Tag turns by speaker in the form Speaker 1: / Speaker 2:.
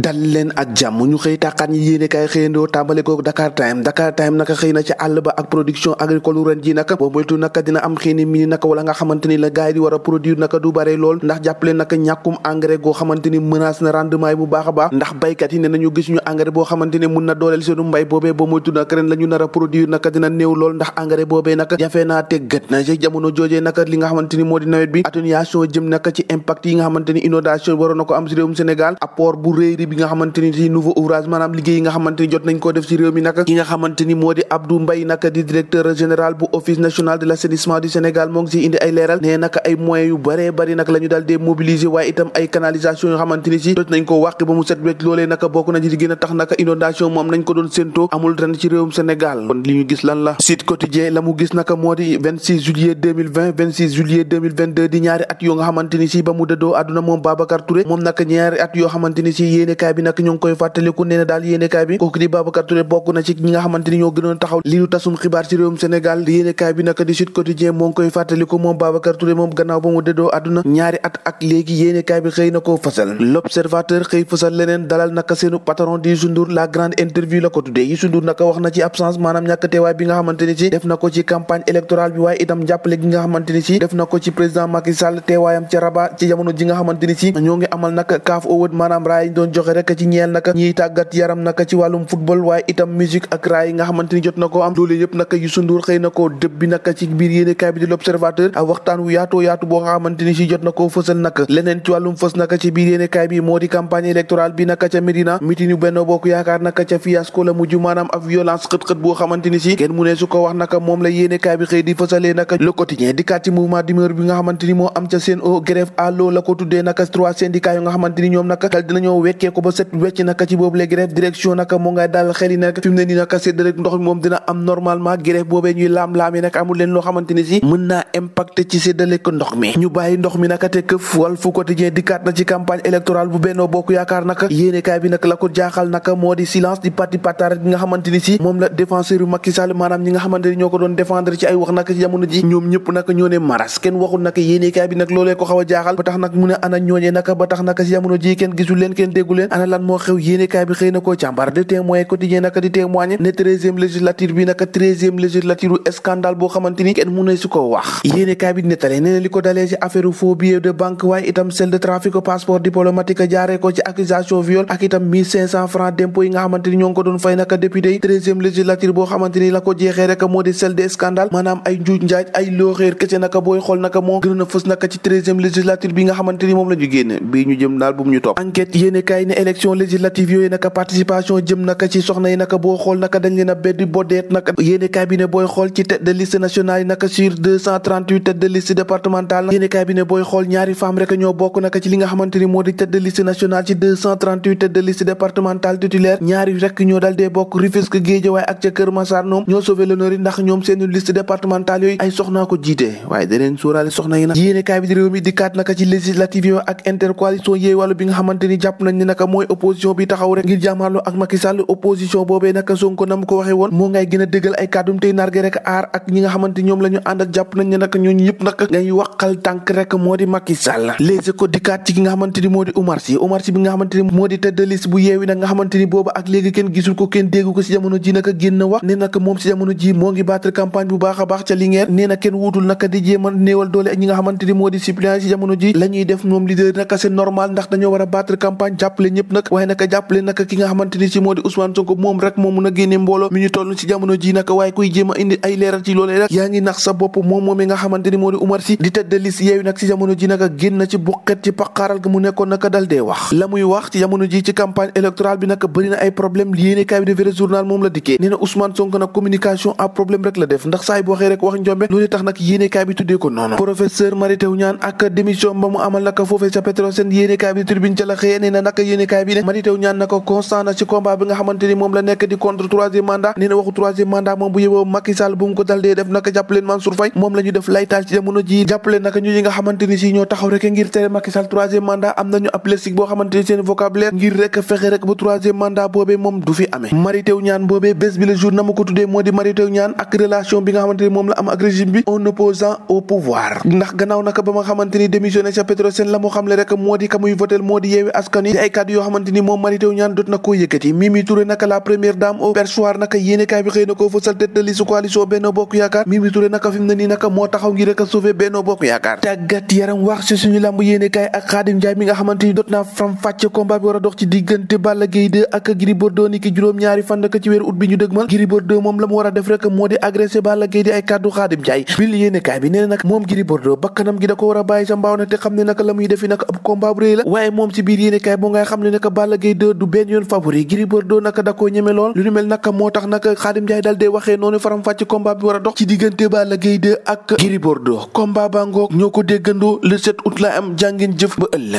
Speaker 1: dal leen ak jàmm ñu xëy tàqaan yi yéene kaay xëyandoo tàmbale ko Dakar Time naka xëy na ci àll ba ak production agricole ren ji naka boo moytu naka dina am xëy ni mini naka wala nga xamante ni la gars yi di war a produire naka du bare lool ndax jàppale naka ñàkkum engrais goo xamante ni menace na rendement yi bu baax a baax ndax baykat yi ne nañu gis ñu engrais boo xamante ni mun na dooleel seenu mbay boobee boo moytu naka ren la ñu nar a produire naka dina néew lool ndax engrais boobee naka jafe naa te gët na ci jamono joojee naka li nga xamante ni moo di nawet bi atténuation jëm naka ci impact yi nga xamante ni inondation waroon na ko am si réewum Sénégal apport bu réy bi nga xamante ni ci nouveau ouvrage maanaam liggéey yi nga xamante ni jot nañ koo def ci réew mi naka ki nga xamante ni moo di Abdou Mbaye naka di directeur général bu office national de l'assainissement du Sénégal moo ngi ci indi ay leeral nee naka ay moyens yu bëree bëri naka la ñu daal dee mobiliser waaye itam ay canalisation yoo xamante ni ci jot nañ ko wàqi ba mu set wecc loolee naka bokk na ci di gën a tax naka inondation moom nañ ko doon séentoo amul ren ci réewum Sénégal kon li ñu gis lan la Sud Quotidien la mu gis naka moo di 26 juillet 2020 26 juillet 2022 di ñaari at yoo nga xamante ni ci ba mu dëddoo àdduna moom Babacar Touré moom naka ñaari at yoo xamante ni ci yéenekaay bi nag ñu ngi koy fàttaliku nee na daal yéenekaay bi kooku di Babacar Touré bokk na ci ñi nga xamante ni ñoo gënoon taxaw li lu tasum xibaar ci réewum Sénégal yéenekaay bi nag di Sud Quotidien moo ngi koy fàttaliku moom Babacar Touré moom gannaaw ba mu dëddoo àdduna ñaari at ak léegi yéenekaay bi xëy na koo fasal L'Observateur xëy fasal leneen dalal naka seenu patron di Youssou Ndour la grande interview la ko tuddee Youssou Ndour naka wax na ci absence maanaam ñàkk teewaay bi nga xamante ni ci def na ko ci campagne électorale bi waaye itam jàppale gi nga xamante ni ci def na ko ci président Macky Sall teewaayam ca Rabat ci jamono ji nga xamante ni ci ñoo ngi amal naka CAF Award maanaam raay yi doon joxe rek ci ñeel naka ñiy tàggat yaram naka ci wàllum football waaye itam musique ak raay yi nga xamante ni jot na ko am loolu yëpp naka Youssou Ndour xëy na koo dëb bi naka ci biir yéenekaay bi di L'Observateur ak waxtaan wu yaatoo yaatu boo nga xamante ni ci jot na koo fësal naka leneen ci wàllum fës naka ci biir yéenekaay bi moo di campagne électorale bi naka ca Médina meeting yu Benno Bokk Yaakaar naka ca fiasco la mujj maanaam ak violence xët-xët boo xamante ni ci kenn mu ne su ko wax naka moom la yéenekaay bi xëy di fësalee naka Le Quotidien di kat ci mouvement d'humeur bi nga xamante ni moo am ca CNO grève à l'eau la ko tuddee naka 3 syndicats yu nga xamante ni ñoom naka dal dinañoo weccee ko ba set wecc naka ci boobu le grève direction naka moo ngay daal xel yi nag fi mu ne nii naka séddale ndox mi moom dina am normalement grève boobee ñuy laam-laam yi nag amul leen loo xamante ni si mën naa impacté ci séddale ko ndox mi ñu bàyyi ndox mi naka te këf Walf Quotidien di kat na ci campagne électorale bu Benno Bokk Yaakaar naka yéenekaay bi nag la ko jaaxal naka moo di silence di parti patar bi nga xamante ni si moom la défenseur yu Macky Sall maanaam ñi nga xamante ni ñoo ko doon défendre ci ay wax naka ci jamono ji ñoom ñëpp naka ñoo ne maras kenn waxul naka yéenekaay bi nag loolee ko xaw a jaaxal ba tax nag mu ne ana ñooñee naka ba tax naka ci jamono ji kenn gisul leen kenn déggu leen ana lan moo xew yéenekaay bi xëy na koo càmbar de Témoin Quotidien naka di témoigner ne 13e législature bi naka 13e législature scandale boo xamante ni kenn mu ne su ko wax yéenekaay bi nettale nee na li ko dalee ci affaire faux billets de banque waaye itam celle de trafic passeport diplomatique jaaree ko ci accusation viol ak itam 1500 francs d'impôt yi nga xamante ni ñoo ngi ko doon fay naka député yi 13e législature boo xamante ni la ko jeexee rek moo di celle de scandale maanaam ay njuuj njaaj ay looxeer kese naka booy xool naka moo gën a fës naka ci 13e législature bi nga xamante ni moom la ñu génn bii ñu jëm daal bu mu ñu topp enquête yéenekaay ne élection législative yooyu naka participation jëm naka ci soxna yi naka boo xool naka dañ leen a beddi bodeet naka yéenekaay bi ne booy xool ci tête de liste nationale yi naka sur 238 tête de liste départementale yéenekaay bi ne booy xool ñaari femme rek ñoo bokk naka ci li nga xamante ni moo di tête de liste nationale ci 238 tête de liste départementale titulaire ñaari rek ñoo dal dee bokk Rufisque Guédiawaye ak ca Kër Massar ñoom ñoo sauvé l'honneur yi ndax ñoom seen liste départementale yooyu ay soxnaa ko jiite waaye daneen sóoraale soxna yi nag yéenekaay bi di réew mi di kaat naka ci législative yooyu ak intercoalition Yewwi Wàllu bi nga xamante ni jàpp nañ ne naka mooy opposition bi taxaw rek ngir jàmmaarloo ak Macky Sall opposition boobee naka Sonko nam ko waxee woon moo ngay gën a dëggal ay kàddum tey narge rek aar ak ñi nga xamante ñoom la ñu ànd ak jàpp nañ ne naka ñooñu yëpp naka ngay waqal tànk rek moo di Macky Sall léegi ko dikkaat ci ki nga xamante ni moo di Oumar Sy bi nga xamante ni moo di tête de liste bu Yewwi nag nga xamante ni booba ak léegi kenn gisul ko kenn déggu ko ci jamono ji naka génn wax ne naka moom ci jamono ji moo ngi battre campagne bu baax a baax ca Linguère nee na kenn wuutul naka di jéem a néewal doole ak ñi nga xamante ni moo di suppléant ci jamono ji la ñuy def moom leader naka c'est normal ndax dañoo war a battre campagne jàppale ñëpp nag waaye naka jàppale naka ki nga xamante ni ci moo di Ousmane Sonko moom rek moo mun a génne mbooloo mi ñu toll ci jamono ji naka waaye kuy jéem a indi ay leeral ci loolee rek yaa ngi nax sa bopp moom moom mi nga xamante ni moo di Oumar Sy di tête de liste Yewwi nag ci jamono ji naka génn ci buqet ci paqaaral ga mu nekkoon naka dal dee wax la muy wax ci jamono ji ci campagne électorale bi naka bëri na ay problème yéenekaay bi de vrai journal moom la dikkee nee na Ousmane Sonko nag communication à problème rek la def ndax saa yi boo waxee rek wax njombe loolu tax nag yéenekaay bi tuddee ko noonu professeur Mary Teuw Niane ak démission ba mu amal naka foofee ca Petrosen yéenekaay bi Tribune ca la xëyee nee na naka yéenekaay bi ne Mary Teuw Niane naka constant na ci combat bi nga xamante ni moom la nekk di contre troisième mandat nee na waxu troisième mandat moom bu yeboo Macky Sall bu mu ko dal dee def naka jàppaleen Mansour Faye moom la ñu def laytaal ci jamono ji jàppaleen naka ñu yi nga xamante ni si ñoo taxaw rek ngir tere Macky Sall troisième mandat am nañu ab lexique boo xamante ni seen vocabulaire ngir rek fexe rek ba troisième mandat boobee moom du fi amee Mary Teuw Niane boobee bés bi le jour na ma ko tuddee moo di Mary Teuw Niane ak relation bi nga xamante ni moom la am ak régime bi un opposant au pouvoir ndax gannaaw naka ba nga xamante ni démissionné ca Petrosen la moo xamle rek moo di ka muy votel moo di Yewwi Askan Wi ay kàddu kàddu yoo xamante ni moom Mary Teuw Niane dot na koo yëkkati. Mimi Touré naka la première dame au perchoir naka yéenekaay bi xëy na koo fësal tête de liste coalition Benno Bokk Yaakaar. Mimi Touré naka fi mu ne nii naka moo taxaw ngir rek a sauver Benno Bokk Yaakaar. Tàggat yaram wax ci suñu lamb yéenekaay ak Khadim Ndiaye mi nga xamante ni dot naa faram fàcce combat bi war a dox ci diggante Balla Gaye 2 ak Gris Bordeaux ni ki juróom-ñaari fan naka ci weeru ut bi ñu dëgmal. Gris Bordeaux moom la mu war a def rek moo di agressé Balla Gaye di ay kàddu Khadim Ndiaye bil yéenekaay bi nee na nag moom Gris Bordeaux bakkanam gi da ko war a bàyyi sa mbaaw nag te xam ne naka la muy defi nag ab combat bu rëy la. waaye moom ci biir yéenekaay boo ngay xam ne naka Balla Gaye 2 du benn yoon favori. Gris Bordeaux naka da koo ñeme lool lu ñu mel naka moo tax naka Khadim Ndiaye dal dee waxee noonu faram fàcc combat bi war a dox ci diggante Balla Gaye 2 ak Gris Bordeaux combat ba ngoog ñoo ko déggandoo le 7 août la am jàngeen jëf ba ëllëg.